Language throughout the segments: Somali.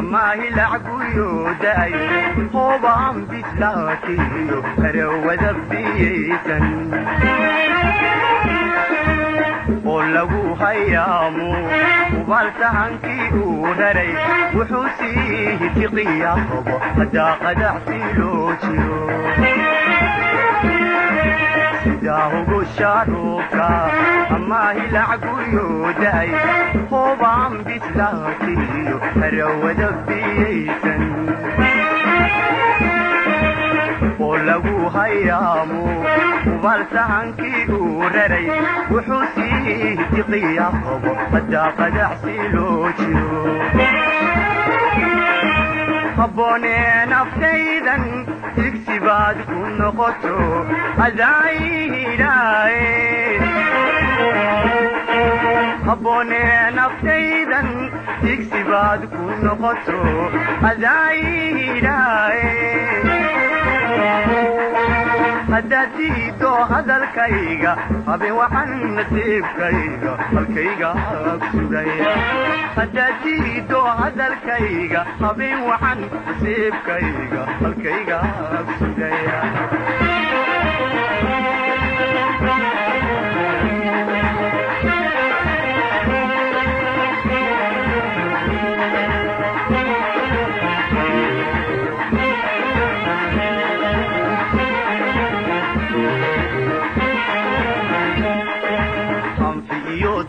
Ama hilac guyooday hoobaan bislaatiyo harawada biyaysan oo lagu hayaamo hubaal sahankii uu raray wuxuu sii hitiqiyaabo haddaa qadacsi loo jiro sidaa hugusha roobka ama hilac guyooday hoobaan bislaatiyo harawada biyaysan oo lagu hayaamo hubaal sahankii uu raray wuxuu sii hitiqiyaabo haddaa qadacsi loo jiro habboonee naftaydan higsi baad ku noqoto adaayidhaaye habboonee naftaydan higsi baad ku noqoto adaayidhaaye haddaad diiddo hadalkayga habeen waxaan nasiibkayga halkayga sugaya haddaad diiddo hadalkayga habeen waxaan nasiibkayga halkayga sugaya.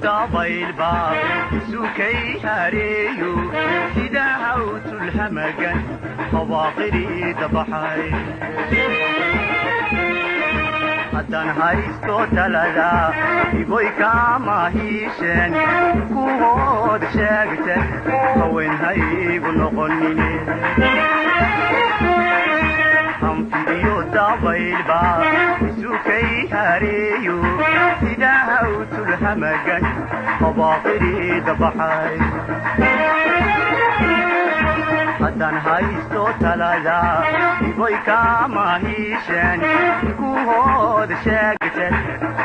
Dabaylba isukay hareeyo sida hawtulhamagan hawaaqiri dabaxay haddaan haysto talada iboy kama hiisheen kuwood sheegteen haween haygu noqonine hanfidiyo dabaylba isukay hareeyo sida hawtulhamagan habaaqiri dabaxay haddaan haysto talada iboy kama hiisheen kuwood sheegteen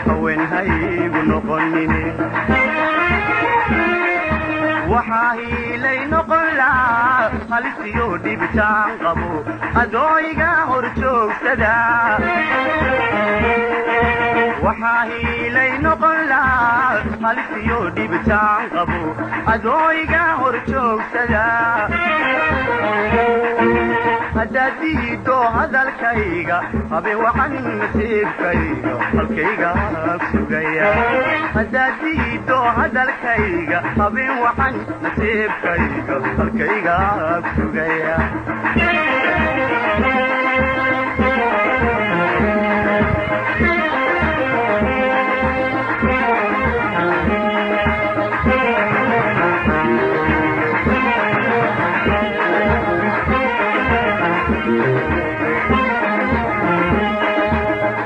haween haygu noqonine waxaa hiilay noqon lahaa halisiyo dhibitaan qabo adooyga hor joogsada waxaa hiilay noqon lahaa halisiyo dhibitaan qabo adooyga hor joogsada haddaad diiddo hadalkayga habeen waxaan nasiibkayga halkayga sugaya haddaad diiddo hadalkayga habeen waxaan nasiibkayga halkayga sugaya.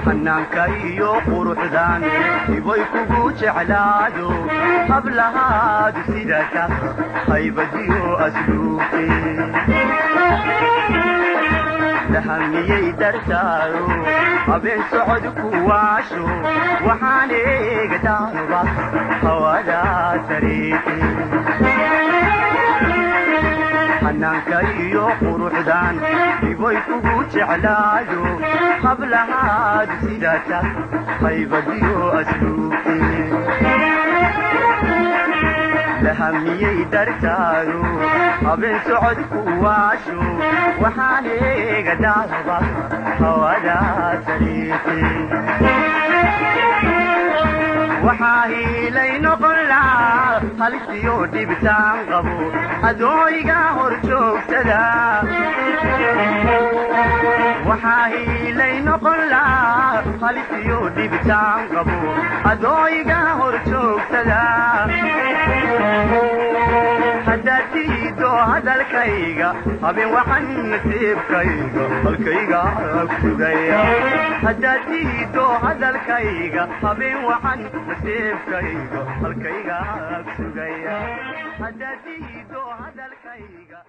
Hannaanka iyo quruxdan iboy kugu jeclaado hablahaadu sida ka haybadiyo asluubte lahamiyey dartaayo habeen socod kuwaasho waxaan eega daanba hawada sariite hannaanka iyo quruxdan iboy kugu jeclaado hablahaadu sida ta haybadiyo asluubte lahamiyey dartaayo habeen socod kuwaasho waxaan eega daanba hawada sariite waxaa hiilay noqon lahaa halisiyo dhibitaan qabo adooyga hor joogsada waxaa hiilay noqon lahaa halisiyo dhibitaan qabo adooyga hor joogsada haddaad diiddo hadalkayga habeen waxaan nasiibkayga halkayga sugaya haddaad diiddo hadalkayga habeen waxaan nasiibkayga halkayga sugaya haddaad diiddo hadalkayga.